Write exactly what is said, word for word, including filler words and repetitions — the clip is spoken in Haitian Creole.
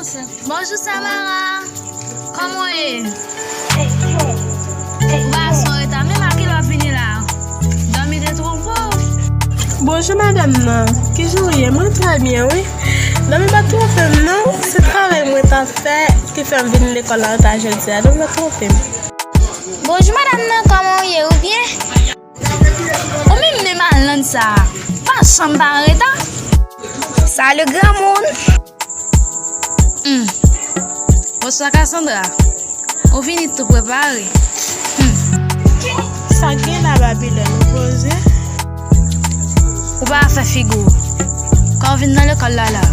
Bonjou Samara, kòman w ye? Ou pa sou reta menm, a kilè w ap vini la? Dòmi te twonpe w? Bonjou madanm nan, kijan w ye? Mwen trè byen wi. Dòmi pa twonpe m non, se travay mwen t ap fè ki fè m vin lekòl an reta jodi a, dòmi pa twonpe m. Bonjou madanm nan, kòman w ye? Ou byen? Ou menm menm Alan sa, pa janm pa an reta. Salut granmoun. Hmm. Bonswa Cassandra. Ou vini tou prepare. Hmm. Sa k gen la Babilòn, ou poze? Ou pa fè figi w. Kò w vin nan lekòl la la.